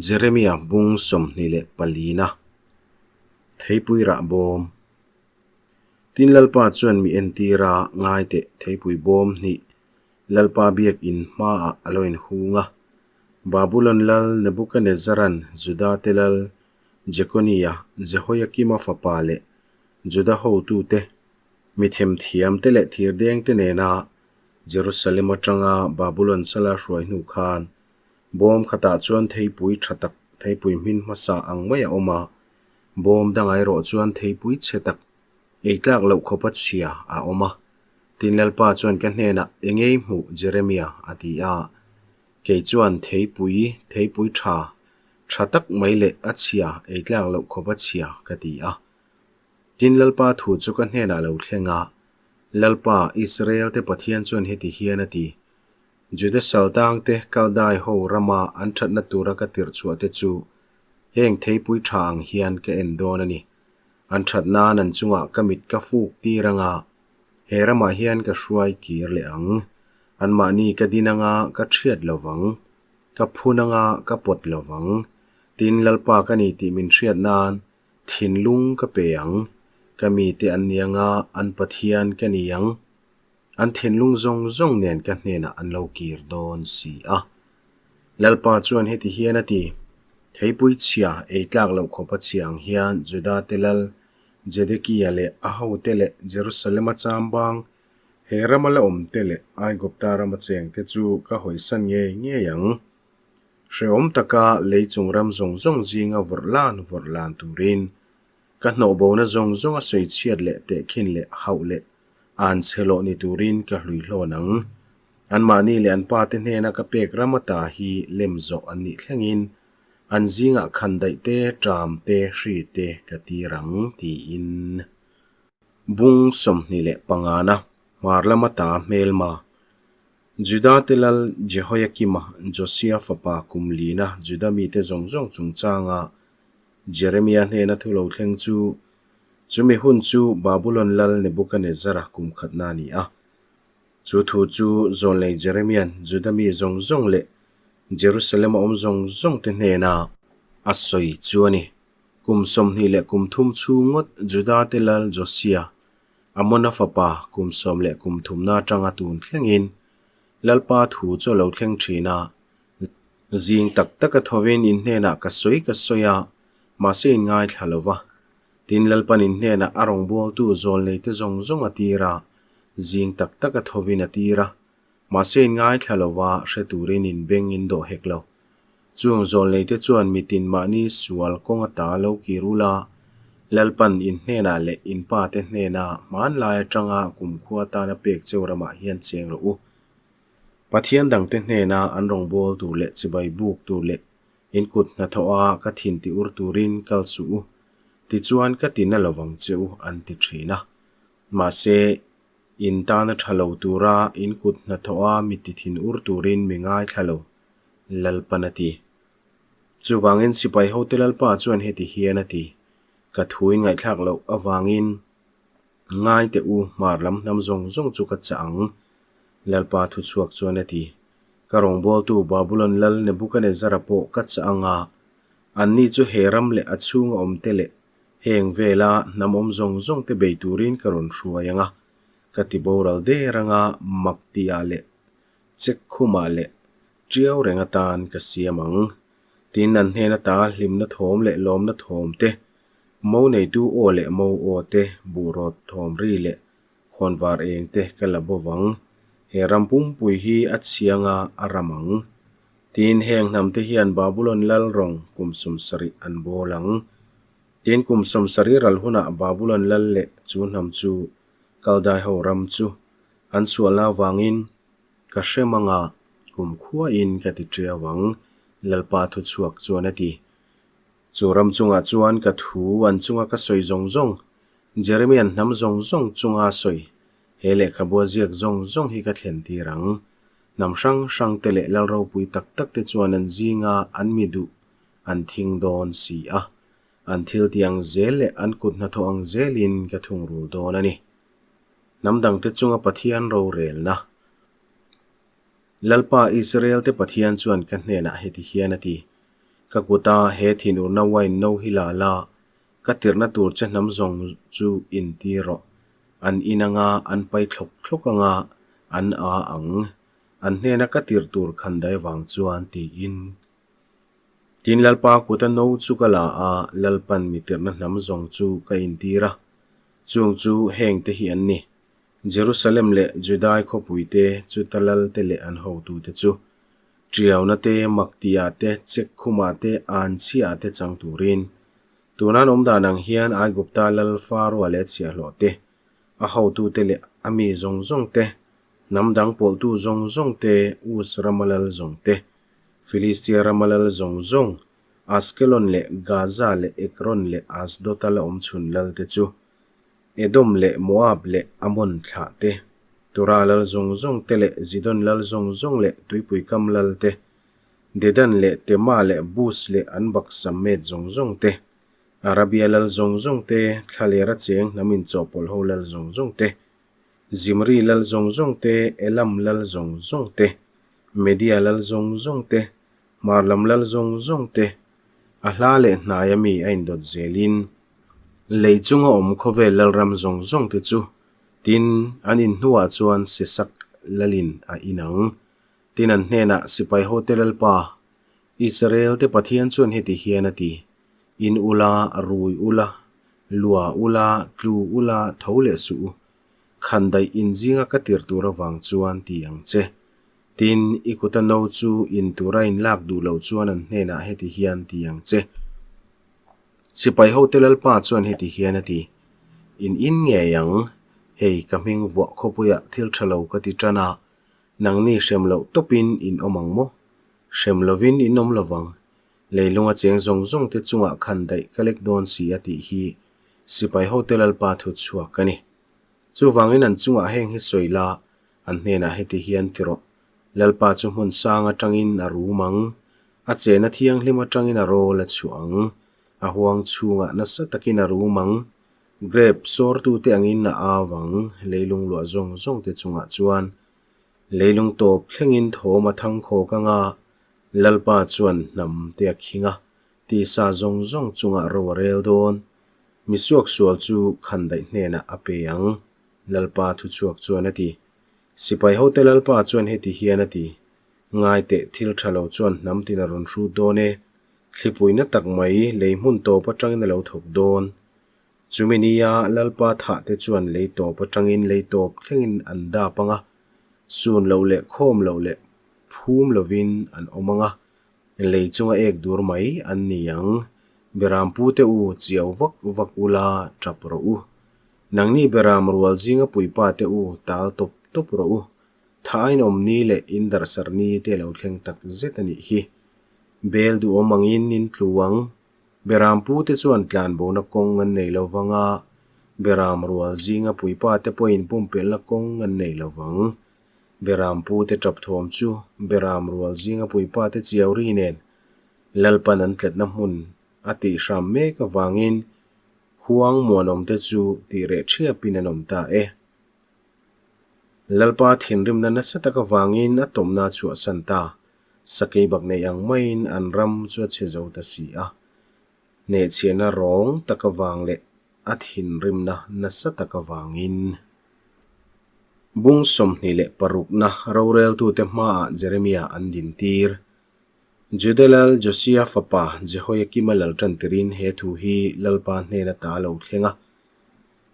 Jeremia bung 24na Theipui rah bawm Tin Lalpa chuan mi entir a, ngai teh theipui bawm hnih Lalpa biakin hmaah a lo inhung a. Babulon lal Nebukanezaran Juda te lal Jekonia, Jehoiakima fapa leh Juda hotute, mi themthiamte leh thirdengte nena Jerusalem atanga Babulon sala hruai hnu khan Bawm khatah chuan theipui tha tak, theipui hmin hmasa ang mai a awm a, bawm dangah erawh chuan theipui chhe tak, ei tlak loh khawpa chhia a awm a. Tin Lalpa chuan ka hnenah, Engei hmuh, Jeremia? a ti a. Kei chuan, Theipui, theipui tha, tha tak mai leh a chhia, ei tlak loh khawpa chhia, ka ti a. Tin Lalpa thu chu ka hnenah lo thleng a, Lalpa, Israel-te Pathian chuan heti hian a ti, Juda saltangte Kaldai ho rama an thatna tura ka tirh chhuah te chu heng theipui tha ang hian ka en dawn a ni. An that nan an chungah ka mit ka fuk tir anga he ramah hian ka hruai kir leh ang. Anmahni ka din anga ka thiat lo vang, ka phun anga ka pawt lo vang. Tin, Lalpa ka ni tih min hriat nan thinlung ka pe ang. Ka mite an ni anga an Pathian ka ni ang. An thinlung zawng zawng nen ka hnenah an lo kir dawn si a. Lalpa chuan heti hian a ti, Theipui chhia ei tlak loh khawpa chhia ang hian Juda te lal Zedekia leh a hote leh Jerusalema chambang, he rama la awmte leh Aigupta rama chengte chu ka hawisan ngei ngei ang. Hrehawm taka lei chung ram zawng zawng zinga vawrh lan vawrh lan turin ka hnawhbona zawng zawnga sawi chhiat leh tehkhin leh hauh leh An chhe loh ni turin ka hlui hlawn ang. Anmahni leh an pate hnena ka pek ram ata hi lem zawh an nih thlengin an zingah khandaih te, ṭam te, hri te ka tir ang, tiin. Bung 25na hmar lam ata hmelma Juda te lal Jehoiakima, Josia fapa kum lina Juda mite zawng zawng chungchanga Jeremia hnena thu lo thleng chu Chumi hun chu Babulon lal Nebukanezzara kum khatna a ni a. Chu thu chu Zawlnei Jeremia'n Juda mi zawng zawng leh Jerusalem-a awm zawng zawngte hnena a sawi chu a ni. Kum 23 chhung ngawt Juda-te lal Josia, Amona fapa kum 13na atanga tun thlengin Lalpa thu chu a lo thleng thin a. Zing tak taka thovin in hnenah ka sawi ka sawi a, mahse in ngaithla lo va. Tin, Lalpan in hnenah a rawngbawltu zawlneite zawng zawng a tir a, zing tak taka thovin a tir a, mahse in ngaithla lo va, hre turin in beng in dawh hek lo. Chung zawlneite chuan mitin mahni sual kawng ata lo kir ula, Lalpan in hnenah leh in pate hnena hmanlai atanga kumkhua tana pek cheu ramah hian cheng rawh u. Pathian dangte hnena an rawngbâwl tur leh chibai bûk tur leh in kut hnathawha ka thin ti ur turin kal suh u, tichuan ka ti na lovang che u, an ti ṭhin a. Mahse, in tana ṭha lo tura in kut hnathawha mi ti thin ur turin mi ngaithla lo, Lalpan a ti. Chuvangin sipai hote Lalpa chuan heti hian a ti, Ka thu in ngaihthlak loh avangin, Ngai teh u, hmar lam hnam zawng zawng chu ka chah ang, Lalpa thuchhuak chuan a ti. Ka rawngbawltu Babulon lal Nebukanezzara pawh ka chah ang a, anni chu he ram leh a chhunga awmte leh heng vela hnam awm zawng zawngte bei turin ka rawn hruai ang a, ka ti boral der ang a, mak tihah leh chek khumah leh tiau reng atan ka siam ang. Tin, an hnen ata hlimna thawm leh lawmna thawm te, Mo neitu aw leh mo aw te, buhrawt thawm ri leh khawnvar eng te ka la bo vang. He ram pumpui hi a chhiang a, a ram ang. Tin, heng hnam te hian Babulon lal rawng kum 70 an bawl ang. Tin, kum 70 ral hunah Babulon lal leh chu hnam chu Kaldai ho ram chu an sualna avangin ka hre mang a, kum khuain ka ti ṭiau ang, Lalpa thuchhuak chuan a ti. Chu ram chungah chuan ka thu an chunga ka sawi zawng zawng, Jeremia'n hnam zawng zawng chunga a sawi, he lehkhabua ziak zawng zawng hi ka thlen tir ang. Hnam hrang hrang te leh lal ropui tak tak te chuan an zinga an mi duh an thing dawn si a, an thil ti ang zel leh an kut hnathawh ang zelin ka thungrul dawn a ni. Hnam dangte chunga Pathian rorelna. Lalpa Israel-te Pathian chuan ka hnenah heti hian a ti. Ka kuta he thinurna wine no hi la la, ka tirhna tur che hnam zawng chu intir rawh. An in anga an pai thlawk thlawk anga an a ang. An hnena ka tirh tur khandai vang chuan tiin. Tin Lalpa kuta no chu ka la a, Lalpan mi tirhna hnam zawng chu ka intir a. Chung chu hengte hi an ni. Jerusalem leh Judai khawpuite, chuta lalte leh an hotute chu Ṭiauna te, Maktia te, Chekkhuma te, Anchhia te chang turin tuna an awm dan ang hian Aigupta lal Faroa leh a chhiahhlawh te, a hotute leh a mi zawng zawng te, hnam dang pawlhtu zawng zawng te, Us rama lal zawng te, Filistia rama lal zawng zawng, Askelon leh Gaza leh Ekron leh Asdod-a la awm chhun lal te chu Edom leh Moab leh Ammon thlah te, Tura lal zawng zawng te leh Zidon lal zawng zawng leh tuipui kam lal te, Dedan leh Tema leh Bus leh an baksam met zawng zawng te, Arabia lal zawng zawng te, thlalera cheng hnam inchawhpawlh ho lal zawng zawng te, Zimri lal zawng zawng te, Elam lal zawng zawng te, Media lal zawng zawng te, Hmar lam lal zawng zawng te, a hla leh hnaia mi a indawt zelin lei chunga awm khawvel lalram zawng zawng te chu tin an in hnuah chuan Sesak lalin a in ang. Tin an hnenah sipai hote lalpa, Israel te Pathian chuan heti hian a ti, In ula, rui ula, lua ula, tlu ula, tho leh suh u. Khandaih in zinga ka tir tur avang chuan ti ang che. Tin, i kuta no chu in tura in lak duh loh chuan an hnenah heti hian ti ang che. Sipai hote Lalpa chuan heti hian a ti, In in ngei ang, hei ka hming vuah khawpuiah thil tha lo ka ti tan a, nangni hrem loh tawpin in awm ang maw? Hrem lovin in awm lovang, leilunga cheng zawng zawng te chungah khan daih ka lek dawn si a tih hi Sipai hote Lalpa thu chhuak a ni. Chuvangin an chungah heng hi sawi la, an hnenah heti hian ti rawh, Lalpa chu hmun sang atangin a rum ang, a chena thianghlim atangin a rawl a chhuah ang, a huang chhungah nasa takin a rum ang, grep sawrtute angin a au ang, leilung luah zawng zawngte chungah chuan leilung tawp thlengin thawm a thang khawk ang a, Lalpa chuan hnam te a khing a, tisa zawng zawng chungah ro a rel dawn. Mi suaksual chu khandaih hnenah a pe ang, Lalpa thuchhuak chuan a ti. Sipai hote Lalpa chuan heti hian a ti, Ngai teh thil tha lo chuan hnam tin a rawn hrut dawn e, thlipuina tak mai lei hmun tawp atangin a lo thawk dawn. Chumi nia Lalpa thah te chuan lei tawp atangin lei tawp thlengin an dap ang a, sun loh leh khawm loh leh phum lovin an awm ang a, Lei chunga ek dur mai an ni ang. Beram pute u, chiau vak vak ula, tap rawh u. Nangni beram rual zinga puipa te u, tal tawp tawp rawh u. Tha a inawm ni leh in darhsarh ni te lo thleng tak zet a nih hi. Bel duhawm angin in tlu ang. Beram pute chuan tlanbona kawng an nei lo vang a, beram rual zinga puipa te pawhin pumpelhna kawng an nei lo vang. Beram pute tap thawm chu Beram rual zinga puipate chiau ri nen Lalpan an tletna hmun a tih hram mek avangin huang muanawmte chu tih reh thiapin an awm ta e. Lalpa thinrimna nasa tak avangin a tawmna a chhuahsan ta, sakei bak nei ang maiin an ram chu a chhe zo ta si a. Hnehchhiahna rawng tak avang leh a thinrimna nasa tak avangin. Bung 26na roreltute hmaah Jeremia an dintir. Juda lal Josia fapa Jehoiakima lal tantirin he thu hi Lalpa hnen ata a lo thleng a.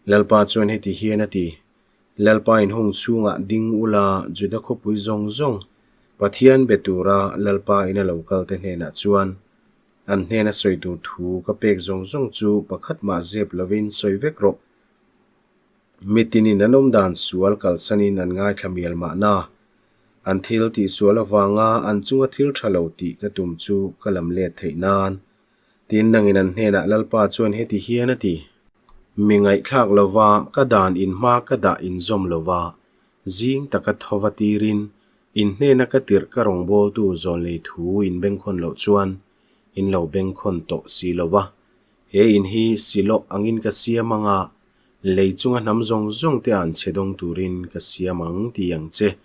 Lalpa chuan heti hian a ti, Lalpa inhung chhungah ding ula Juda khawpui zawng zawng Pathian be tura Lalpa ina lo kalte hnenah chuan an hnena sawi tur thu ka pek zawng zawng chu pakhat mah zep lovin sawi vek rawh. Mitinin an awm dan sual kalsanin an ngaithla mial mahna. An thil tih sual avanga an chunga thil tha lo tih ka tum chu ka lam let theih nan. Tin nangin an hnenah Lalpa chuan heti hian a ti. Mi ngaihthlak lova ka dan in hma ka dah inzawm lova zing taka thova tirin in hnena ka tirh ka rawngbawltu zawnlei thu in bengkhawn loh chuan in lo bengkhawn tawh si lova he in hi Siloh angin ka siam anga Lei chunga hnam zawng zawng te an chhe dawng turin ka siam ang ti ang che.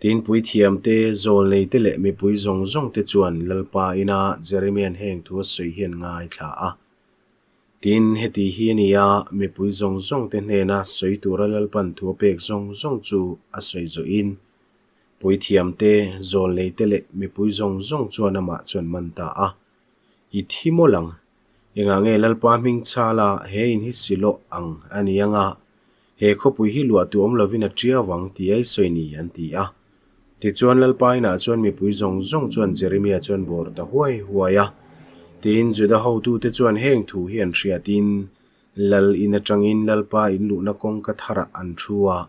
Tin, puithiamte, zawlneite leh mipui zawng zawngte chuan Lalpa ina Jeremia'n heng thu a sawi hi an ngaithla a. Tin, heti hi a ni a, mipui zawng zawngte hnena sawi tura Lalpan thu a pek zawng zawng chu a sawi zawhin, puithiamte, zawlneite leh mipui zawng zawng chuan amah chu an man ta a. I thi mawlh ang. Engah nge Lalpa hming chhala he in hi Siloh ang a ni anga, he khawpui hi luah tu awm lovin a ṭiau vang tih ai sawi ni an ti a. Tichuan Lalpa inah chuan mipui zawng zawng chuan Jeremia chuan bawr ta huai huai a. Tiin Juda hotute chuan heng thu hi an hriatin Lal in aṭangin Lalpa in luhna kawngka tharah an ṭhu a.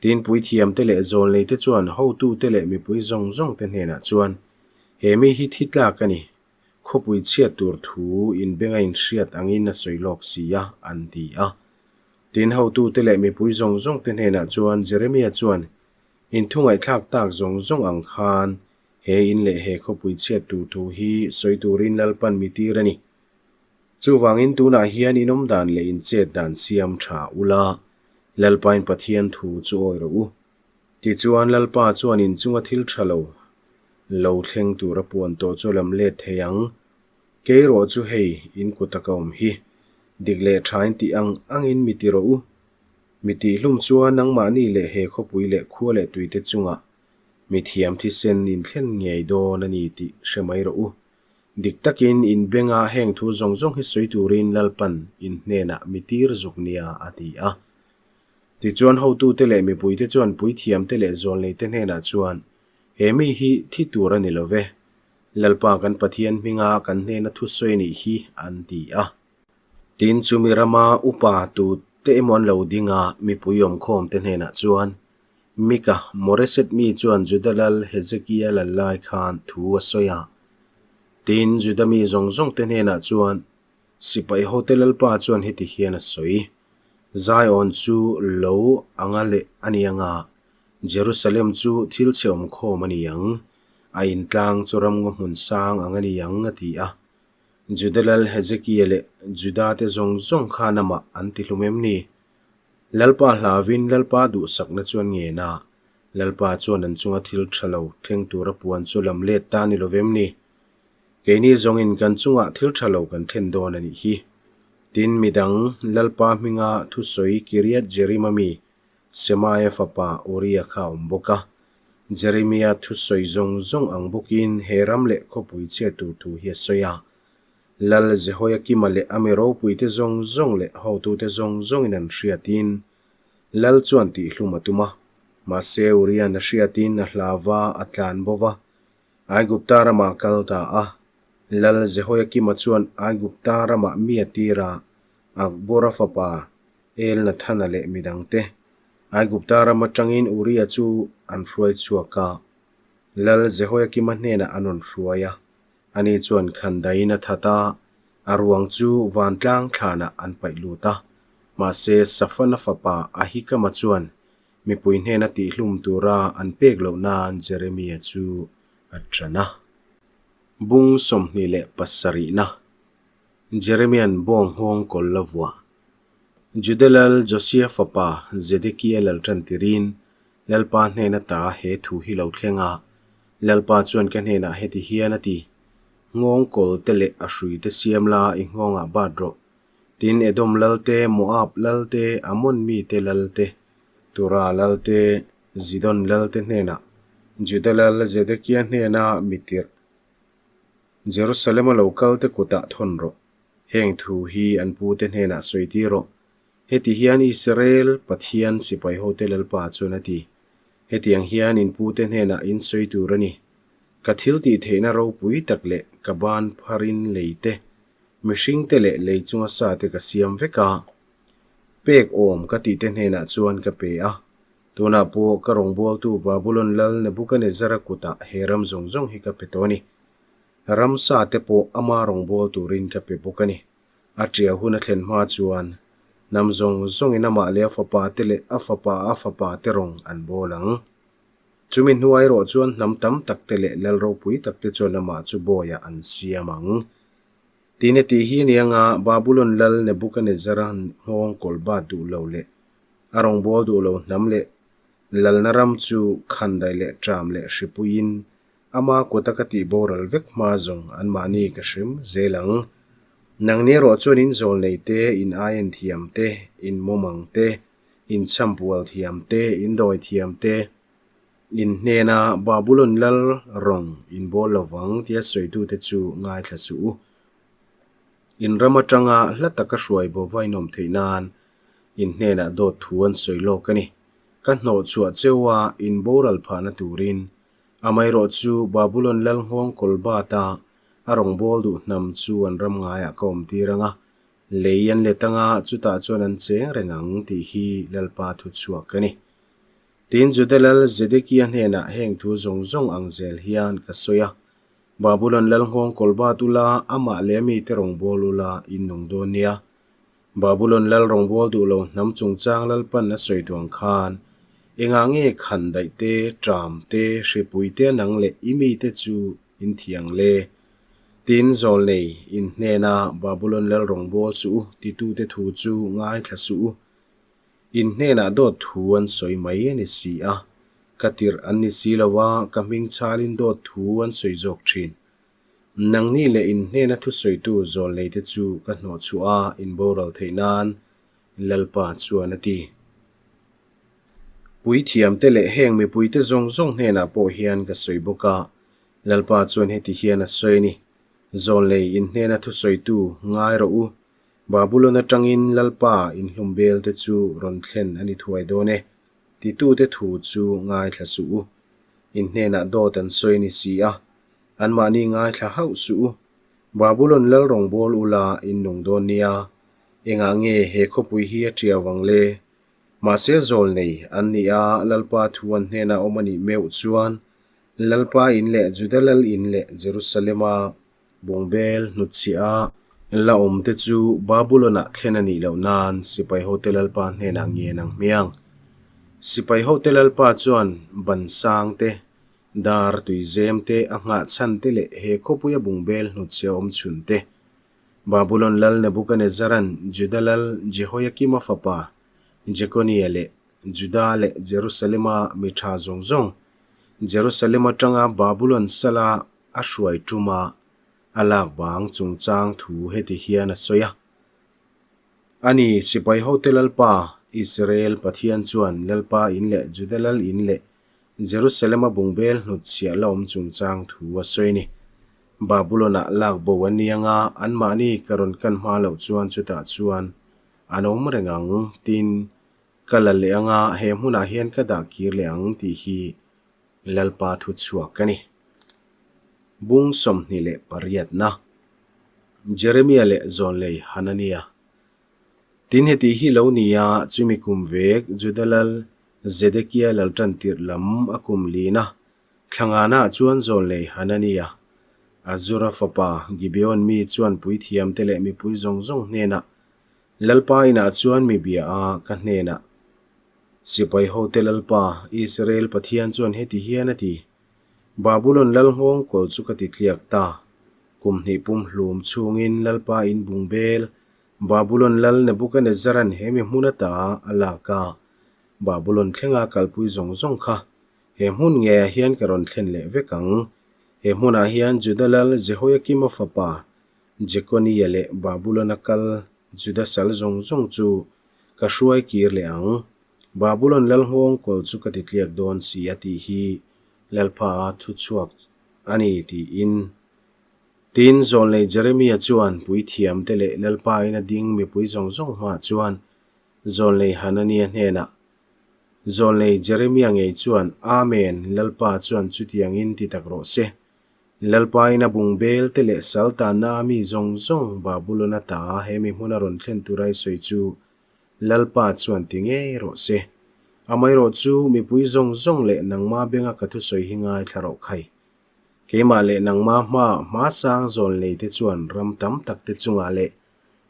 Tin, puithiamte leh zawlneite chuan hotute leh mipui zawng zawngte hnenah chuan, He mi hi thi tlak a ni, khawpui chhiat tur thu inbeng a inhriat angin a sawi lawk si a, an ti a. Tin, hotute leh mipui zawng zawngte hnenah chuan Jeremia chuan, Inthungaihthlak tak zawng zawng ang khan he in leh he khawpui chhiat tur thu hi sawi turin Lalpan mi tir a ni. Chuvangin tunah hian in awm dan leh in chet dan siam tha ula, Lalpain Pathian thu chu awi rawh u. Tichuan Lalpa chuan in chunga thil tha lo lo thleng tura puan tawh chu a lam let thei ang. Kei rawh chu hei in kuta ka awm hi. Dik leh tha in tih ang angin mi ti rawh u. Mi tihhlum chuan nangmahni leh he khawpui leh khua leh tuite chungah mi thiam thisen in thlen ngei dawn a ni tih hre mai rawh u. Dik takin in benga heng thu zawng zawng hi sawi turin Lalpan in hnenah mi tir zuk nia a ti a. Tichuan hotute leh mipuite chuan puithiamte leh zawlneite hnenah chuan, He mi hi thi tur a ni lo ve, Lalpa kan Pathian hminga kan hnena thu sawi nih hi an ti a. Tin, chumi rama upa tute emaw an lo ding a, mipui awmkhawmte hnenah chuan, Mika, Moreset mi chuan Juda lal Hezekia lal lai khan thu a sawi a. Tin, Juda mi zawng zawng te hnenah chuan, Sipai hote lalpa chuan heti hian a sawi, Zion chu lo anga leh a ni anga, Jerusalem chu thil chhe awmkhawm a ni ang, a intlang chu ramngaw hmun sang ang a ni ang, a ti a. Juda lal Hezekia leh Juda te zawng zawng khan amah an ti hlum em ni? Lalpa hlauvin Lalpa duhsakna chuan ngen a, Lalpa chuan an chunga thil tha lo thleng tura puan chu lam let ta ni lovem ni? Keini zawngin kan chungah thil tha lo kan thlen dawn a nih hi. Tin, midang Lalpa hminga thusawi Kiriat Jerim-a mi Semaia fapa Uria kha a awm bawk a. Jeremia thusawi zawng zawng ang bawkin he ram leh khawpui chhiat tur thu hi a sawi a. Lal Jehoiakima leh a mi ropuite zawng zawng leh hotute zawng zawngin an hriatin Lal chuan tihhlum a tum a. Mahse Urian a hriatin a hlau va, a tlan bo va. Aigupta ramah a kal ta a. Lal Jehoiakima chuan Aigupta ramah mi a tir a, Akbora fapa Elnathana leh midangte Aigupta ram atangin Uria chu an hruai chhuak a. Lal Jehoiakima hnenah an rawn hruai a. Ani chuan khandaiin a that a, a ruang chu vantlang thlanah an paih lut a. Mahse, Safana fapa Ahikama chuan mipui hnena tihhlum tura an pek loh nan Jeremia chu a ṭan a. Bung 27na, Jeremia'n bawng nghawng kawl la vuah. Juda lal Josia fapa Zedekia lal ṭan tirin Lalpa hnena ta he thu hi lo thleng a, Lalpa chuan ka hnenah heti hian a ti, Nghawng kawl te leh a hrui te siam la i nghawngah bat rawh. Tin, Edom lal te, Moab lal te, Ammon mite lal te, Tura lal te, Zidon lal te hnenah, Juda lal Zedekia hnena mi tirh, Jerusalem-a lo kal te kutah thawn rawh. Heng thu hi an pute hnenah sawi tir rawh. Heti hian Israel Pathian sipai hote Lalpa chuan a ti, Hetiang hian in pute hnenah in sawi tur a ni. Ka thil tih theihna ropui tak leh ka ban pharin lei te, mihring te leh lei chunga sa te ka siam vek a. Pek awm ka tih te hnenah chuan ka pe a. Tunah pawh ka rawngbawltu Babulon lal Nebukanezzara kutah he ram zawng zawng hi ka pe tawh a ni. Ramsa te pawh ama rawngbâwl turin ka pe bawk a ni. A ṭia hun a thlen hma chuan hnam zawng zawngin amah leh a fapa te leh a fapa a fapa te rawng an bawl ang. Chumi hnuai erawh chuan hnam tam tak te leh lal ropui tak te chuan amah chu bawiah an siam ang. Tine tih hi ni anga Babulon lal Nebukanezzara nghawng kawl bat duh lo leh a rawngbâwl duh lo hnam leh. Lalna ram chu khandaih leh ṭam leh hripuiin ama kuta ka tih boral vek hma zawng anmahni ka hrem zel ang. Nangni erawh chuan in zawlnei te, in aien thiam te, in mawmang te, in chhampual thiam te, in dawi thiam te, in hnena Babulon lal rawng in bawl lovang tia sawitute chu ngaithla suh u. In ram atanga hla taka hruai bova in awm theih nan in hnenah dawt thu an sawi lawk a ni. Ka hnawh chhuah cheu a, in boral phahna turin. Amaherawh chu Babulon lal nghawng kawl bata a rawngbâwl duh hnam chu an ram ngaiah ka awm tir ang a, lei an let ang a, chutah chuan an cheng reng ang tih hi Lalpa thu chhuak a ni. Tin, Juda lal Zedekia hnenah heng thu zawng zawng ang zel hian ka sawi a, Babulon lal nghawng kawl bat ula, amah leh a mite rawngbâwl ula in nung dawn nia. Babulon lal rawngbâwl duh lo hnam chungchang Lalpan a sawi duang khan, engah nge khan daih te, ṭam te, hripui te nang leh i mite chu in thiang le? Tin, zawlnei in hnena Babulon lal rawngbâwl suh u titute thu chu ngaithla suh u. In hnenah dawt thu an sawi mai a ni si a, ka tirh an ni si lo a, ka hming chhalin dawt thu an sawi zawk thin. Nangni leh in hnena thusawitu zawlneite chu ka hnawh chhuah a, in boral theih nan, Lalpa chuan a ti. Puithiamte leh heng mipuite zawng zawng hnenah pawh hian ka sawi bawk a, Lalpa chuan heti hian a sawi a ni, Zawlnei in hnena thusawitu ngai rawh u, Babulon atangin Lalpa inhlum belte chu rawn thlen a ni thuai dawn e, titute thu chu ngaithla suh u. In hnenah dawt an sawi a ni si a, anmahni ngaithla hauh suh u. Babulon lal rawngbâwl ula in nung dawn nia, engah nge he khawpui hi a ṭiau vang le? Mahse zawlnei an ni a, Lalpa thu an hnenah awm a nih meuh chuan Lalpa in leh Juda lal in leh Jerusalema Bungbel hnutchhiah a la awm te chu Babulon-ah thlen a nih loh nan sipai hote lalpa hnenah ngen ang hmiang. Sipai hote lalpa chuan ban sang te, dar tuizem te, a nghah chhan te leh he khawpuia bungbel hnutchhiah awm chhun te, Babulon lal Nebukanezzara'n Juda lal Jehoiakima fapa Jekonia leh Juda leh Jerusalema mi tha zawng zawng Jerusalem atanga Babulon sala a hruai ṭuma a lak bang chungchang thu heti hian a sawi a, Ani, sipai hote Lalpa, Israel Pathian chuan Lalpa in leh Juda lal in leh Jerusalem-a bungbel hnutchhiah la awm chungchang thu a sawi a ni. Babulon-ah lak bo an ni anga anmahni ka rawn kan hma loh chuan chutah chuan an awm reng ang, tin, ka la leh anga he hmunah hian ka dah kir leh ang tih hi Lalpa thu chhuak a ni. Bung 28na Jeremia leh Zawnlei Hanania Tin heti hi lo ni a, chumi kum vek Juda lal Zedekia lal tan tirh lam a kum lin a, thlangana chuan Zawnlei Hanania, Azura fapa Gibeon mi chuan puithiamte leh mipui zawng zawng hnenah Lalpa inah chuan mi bia a, ka hnenah, Sipai hote Lalpa, Israel Pathian chuan heti hian a ti, Babulon lal nghawng kawl chu ka ti tliak ta. Kum hnih pum hlum chhungin Lalpa in bung bel, Babulon lal Nebukanezzara'n he mi hmun ata a lak a, Babulon thlenga kalpui zawng zawng kha he hmun ngeiah hian ka rawn thlen leh vek ang. He hmunah hian Juda lal Jehoiakima fapa Jekonia leh Babulon-a kal Juda sal zawng zawng chu ka hruai kir leh ang. Babulon lal nghawng kawl chu ka ti tliak dawn si a tih hi Lalpa a thu chhuak a ni tiin. Tin, Zawlnei Jeremia chuan puithiamte leh Lalpa ina ding mipui zawng zawng hmaah chuan Zawlnei Hanania hnenah, Zawlnei Jeremia ngei chuan, Amen, Lalpa chuan chutiangin ti tak rawh se. Lalpa ina bungbel te leh sal tanna a mi zawng zawng Babulon ata he mi hmuna rawn thlen tura i sawi chu Lalpa chuan ti ngei rawh se. Amaherawh chu mipui zawng zawng leh nangma benga ka thusawi hi ngaithla rawh khai. Keimah leh nangma hmaah hmasang zawl nei te chuan ram tam tak te chungah leh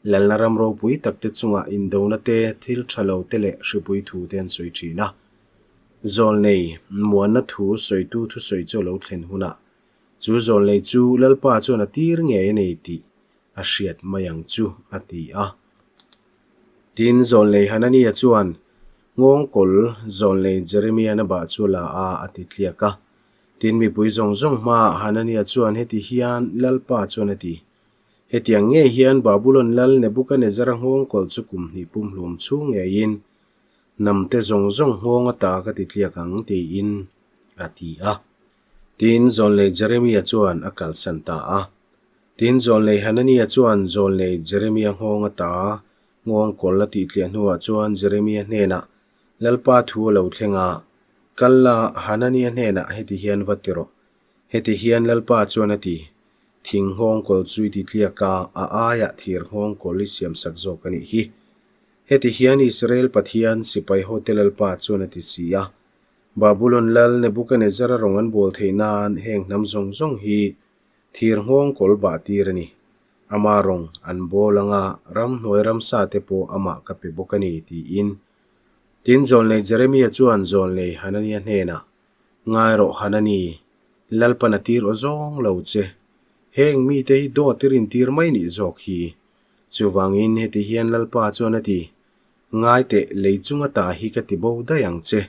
Lalna ram ropui tak te chungah indona te, thil tha lo te leh hripui thu te an sawi thin a. Zawlnei, muanna thu sawitu thusawi chu a lo thlen hunah chu zawlnei chu Lalpa chuan a tir ngei a nei tih a hriat mai ang chu, a ti a. Tin, zawlnei Hanania chuan. Nghawngkawl zawlnei Jeremian a bah chu la a, a ti tliak a. Tin, mipui zawng zawng hmaah Hanania chuan heti hian Lalpa chuan a ti, Hetiang ngei hian Babulon lal Nebukanezzara nghawngkawl chu kum hnih pumhlum chhung ngeiin hnamte zawng zawng nghawng ata ka ti tliak ang, tiin a ti a. Tin, zawlnei Jeremia chuan a kalsan ta a. Tin, zawlnei Hanania chuan zawlnei Jeremia nghawng ata Nghawngkawl a tihtliah hnuah chuan Jeremia hnenah Lalpa thu a lo thleng a, Kal la, Hanania hnenah heti hian va ti rawh. Heti hian Lalpa chuan a ti, Thing nghawngkawl chu i titliak a, a aiah thir nghawngkawl i siamsak zawk a nih hi. Heti hian Israel Pathian sipai hote Lalpa chuan a ti si a, Babulon lal Nebukanezzara rawng an bawl theih nan heng hnam zawng zawng hi thir nghawngkawl bah tir a ni. Ama rawng an bawl anga ramhnuai ramsa te pawh amah ka pe bawk a ni, tiin. Tin, zawlnei Jeremia chuan zawlnei Hanania hnenah, Ngai rawh Hanani, Lalpan a tir aw zawng lo che. Heng mite hi dawt i rintir mai nih zawk hi. Chuvangin heti hian Lalpa chuan a ti, Ngai teh, lei chunga ta hi ka ti bo daih ang che.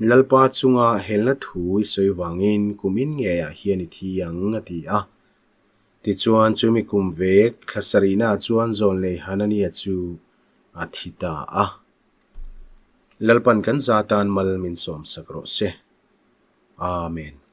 Lalpa chunga helna thu i sawi vangin kumin ngeiah hian i thi ang, a ti a. Tichuan, chumi kum vek thla sarihnaah chuan zawlnei Hanania chu a thi ta a. Lalpan kan za tan mal min sawmsak rawh se. Amen.